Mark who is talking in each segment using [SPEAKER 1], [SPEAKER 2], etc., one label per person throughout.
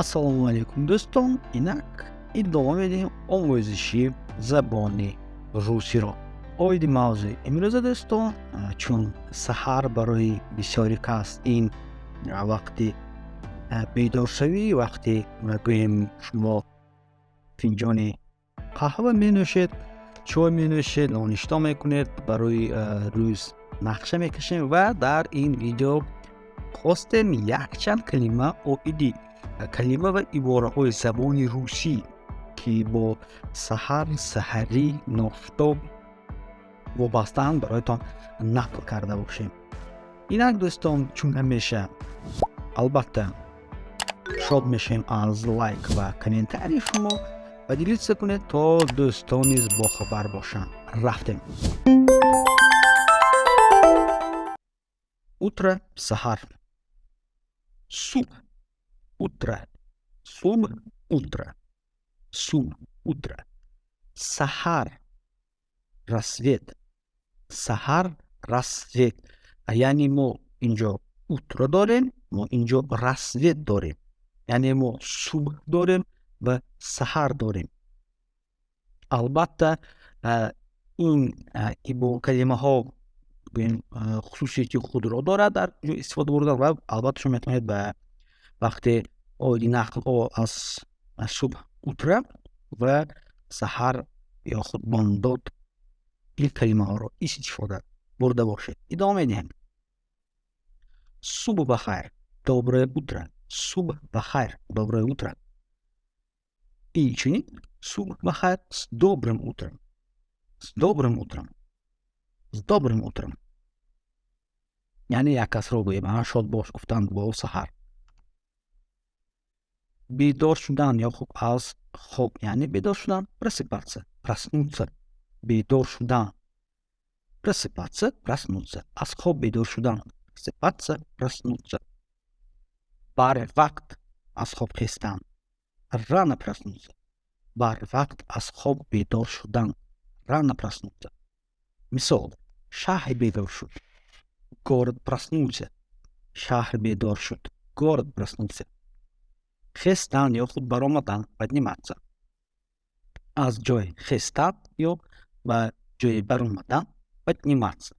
[SPEAKER 1] Ассалому алайкум, дӯстон. Инак идома медиҳем омӯзиши забони русиро. Оиди мавзӯи имрӯза, дӯстон, чун саҳар барои бисёри кас ин вақти бедоршавӣ, вақти гӯем шумо финҷони қаҳва менӯшед, чой менӯшед, ноништо мекунед, барои рӯз нақша мекашем ва дар ин видео хостем якчанд калима оиди калима ва ибораҳои забони русӣ, ки бо саҳар, саҳарӣ, ношто вобастаанд, бароятон нақл карда бошем. Инак, дӯстон, чун ҳамеша, албатта, шод мешавем аз лайк ва комментарии шумо ва делиться кунед, то дӯстон низ бохабар бошанд. Рафтем. Утро, саҳар. Субҳ, утро. Субҳ, утро. Субҳ, утро. Саҳар, рассвет. Саҳар, рассвет. Яъне мо инҷо утро дорем, мо инҷо рассвет дорем. Яъне мо субҳ дорем ва саҳар дорем. Албатта, ин калимаҳо хусусияти худро дорад дар ҷо истифода бурдан ва албатта шумо метавонед ба вақте оиди нақлҳо аз субҳ, утро ва саҳар ё худ бомдод ин калимаҳоро истифода бурда бошед. Идома медиҳем. Субҳ ба хайр, доброе утро. Субҳ ба хайр, доброе утро. Инчунин субҳ ба хайр, с добрым утром. С добрым утром. С добрым утром. Яъне як касро гӯем, шод бош гуфтанд бо саҳар. Бедор шудан ё хуб аз хоб, яъне бедор шудан, просыпаться, проснуться. Бедор шудан, просыпаться, проснуться. Аз хоб бедор шудан, просыпаться, проснуться. Барвақт аз хоб хестан, рано проснуться. Барвақт аз хоб бедор шудан, рано проснуться. Мисол: шаҳр бедор шуд, город проснулся. Шаҳр бедор шуд, город проснулся. Хестан ё худ баромадан, подниматься. Аз ҷой хестан ё ба ҷои баромадан, подниматься.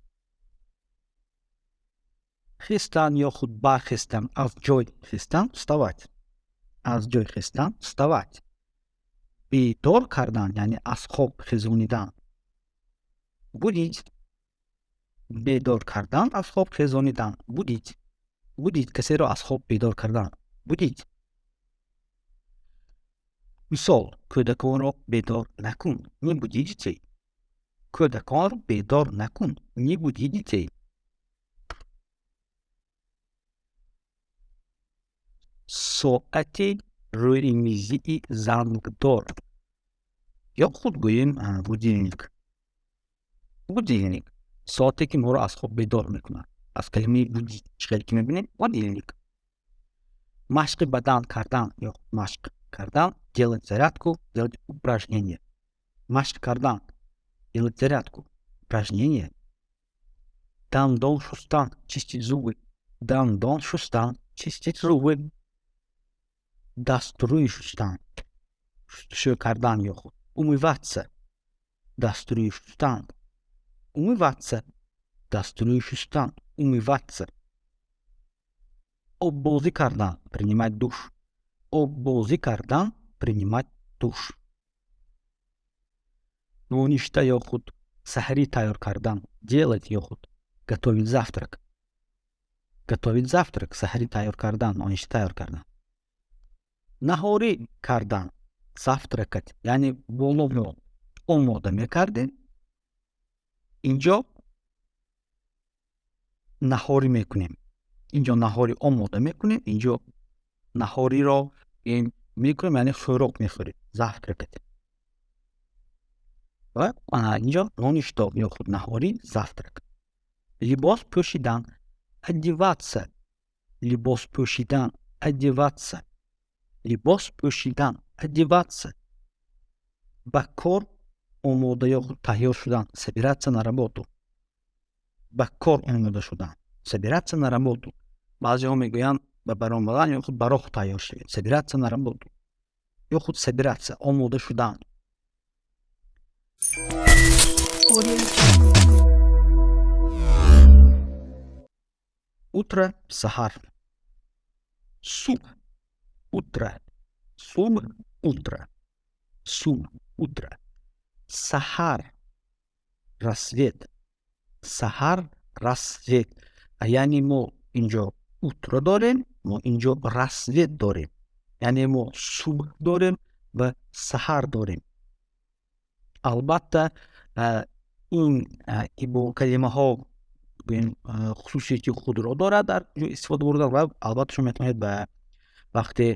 [SPEAKER 1] Хестан ё худ бархестан, аз ҷой хестан, вставать. Аз ҷой хестан, вставать. Бедор кардан, яъне аз хоб хезонидан, будить. Бедор кардан, аз хоб хезонидан, будить. Будить, касеро аз хоб бедор кардан, будить. Мисол: кӯдаконро бедор накун, не буди детей. Кӯдаконро бедор накун, не буди детей. Соати рӯимизии зангдор ё худ гӯем будильник. Будильник, соате ки моро аз хоб бедор мекунад. Аз калимаи будить чӣ хеле ки мебинем, будильник. Машқи бадан кардан ё машқ кардан, делать зарядку, делать упражнение. Машқ кардан, делать зарядку, упражнение. Дандон шустан, чистить зубы. Дандон шустан, чистить зубы. Дастурӯи шустан, шустушӯ кардан ё худ умываться. Дастурӯи шустан, умываться. Дастурӯи шустан, умываться. Оббозӣ кардан, принимать душ. Оббозӣ кардан, принимать душ. Ноништа ё худ саҳарӣ тайёр кардан, делать ё худ готовить завтрак. Готовить завтрак, саҳарӣ тайёр кардан, ноништа тайёр кардан. Наҳорӣ кардан, завтракать, яъне боло мо омода мекардем, инҷо наҳорӣ мекунем. Инҷо наҳорӣ омода мекунем, инҷо наҳориро мекунем, яъне хӯрок мехӯрем, завтракать. Ва инҷо ноништо ё худ наҳорӣ, завтрак. Либос пӯшидан, одеваться. Либос пӯшидан, одеваться. Либос пӯшидан, одеваться. Ба кор омода ё худ тайёр шудан, собираться на работу. Ба кор омода шудан, собираться на работу. Баъзеҳо мегӯянд. Ба баромадан ё худ ба роҳ тайёр шавед. Собираться на работу. Ё худ собираться, омода шудан. Утро, саҳар. Субҳ, утро. Субҳ, утро. Субҳ, утро. Саҳар, рассвет. Саҳар, рассвет. Яъне мо инҷо утро дорем, мо инҷо рассвет дорем. Яъне мо субҳ дорем ва саҳар дорем. Албатта, ин калимаҳо хусусияти худро дорад дар ҷо истифода бурдан ва албатта шумо метавонед ба вақте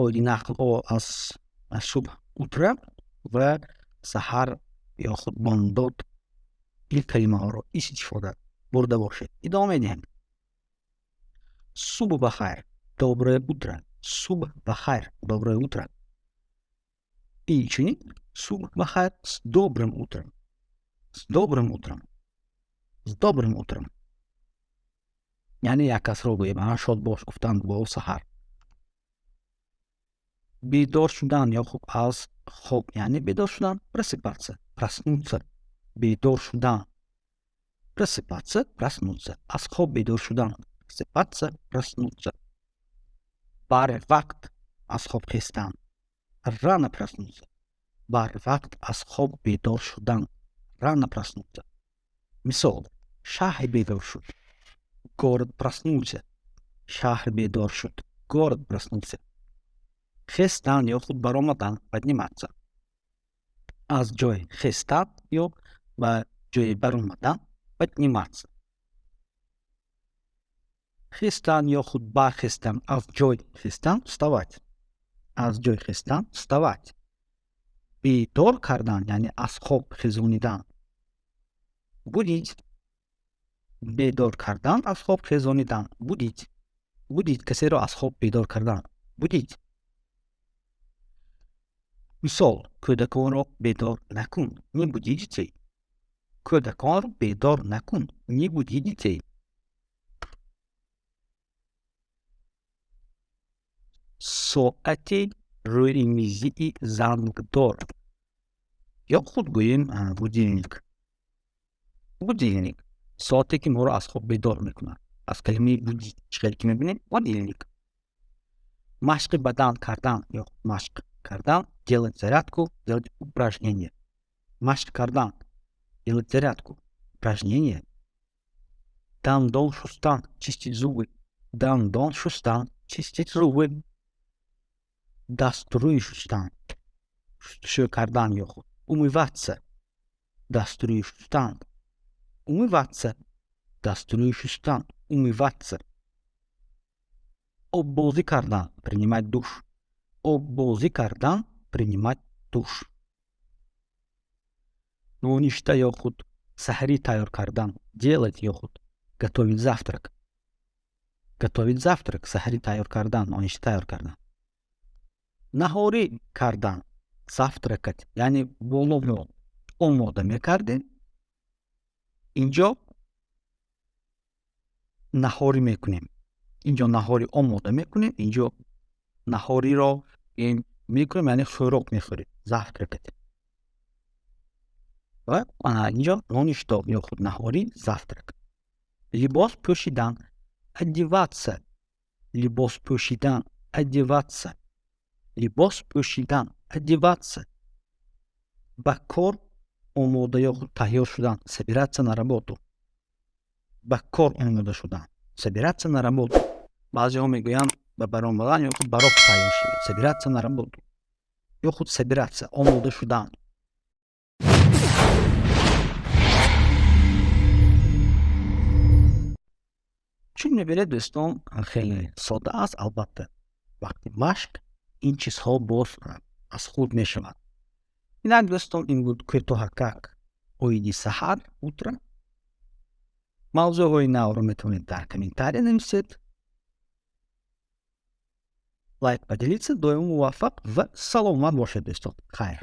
[SPEAKER 1] оиди нақл аз субҳ, утро ва саҳар ё худ бомдод ин калимаҳоро истифода бурда бошед. Идома медиҳем. Субҳ ба хайр, доброе утро. Субҳ ба хайр, доброе утро. Инчунин субҳ ба хайр, с добрым утром. С добрым утром. С добрым утром. Яъне як касро гӯем, ана шод бош гуфтанд бо саҳар. Бедор шудан ё хуб аз хоб, яъне бедор шудан, просыпаться, проснуться. Бедор шудан. Просыпаться, проснуться. Аз хоб бедор шудан. Просыпаться, проснуться. Барвақт аз хоб хестан. Рано проснуться. Барвақт аз хоб бедор шудан. Рано проснуться. Мисол: шаҳр бедор шуд. Город проснулся. Шаҳр бедор шуд. Город проснулся. Хестан ё худ баромадан, подниматься. Аз ҷой хестан ё ба ҷои баромадан, подниматься. Хестан ё худ бархестан, аз ҷой хестан, вставать. Аз ҷой хестан, вставать. Бедор кардан, яъне аз хоб хезонидан. Будить. Бедор кардан, аз хоб хезонидан. Будить. Будить, касеро аз хоб бедор кардан. Будить. Мисол: кӯдаконро бедор накун. Не буди детей. Кӯдаконро бедор накун. Не буди детей. Соати рӯи мизии зангдор. Ё худ гӯем будильник. Будильник. Соате ки моро аз хоб бедор мекунад. Аз калимаи будить чӣ хеле ки мебинем, будильник. Машқи бадан кардан ё машқ кардан, делать зарядку, делать упражнение. Машқ кардан, делать зарядку, упражнение. Дандон шустан, чистить зубы. Дандон шустан, чистить зубы. Дасту рӯй шустан, шустушӯ кардан ё худ умываться. Дасту рӯй шустан, умываться. Дасту рӯй шустан, умываться. Оббозӣ кардан, принимать душ. Оббозӣ кардан, принимать душ. Ноништа ё худ саҳарӣ тайёр кардан, делать ё худ готовить завтрак. Готовить завтрак, саҳарӣ тайёр кардан, ноништа тайёр кардан. Наҳорӣ кардан, завтракать, яъне боло мо омода мекардем, инҷо наҳорӣ мекунем. Инҷо наҳорӣ омода мекунем, инҷо наҳориро мекунем, яъне хӯрок мехӯрем, завтракать. Ва инҷо ноништо ё худ наҳорӣ, завтрак. Либос пӯшидан, одеваться. Либос пӯшидан, одеваться. Либос пӯшидан, одеваться. Ба кор омода ё худ тайёр шудан, собираться на работу. Ба кор омода шудан, собираться на работу. Баъзеҳо мегӯянд ба баромадан ё худ ба роҳ тайёр шавед, собираться на работу. Ё худ собираться, омода шудан. Чун мебинед, дӯстон, хеле сода аст, албатта. Вақти машқ ин чизҳо боз аз худ мешавад. Инак, дӯстон, ин буд кӯтоҳакак оиди саҳар, утро. Мавзӯъҳои навро метавонед дар комментария нависед. Лайк, поделиться, доимо муваффақ ва саломат бошед, дӯстон. Хайр.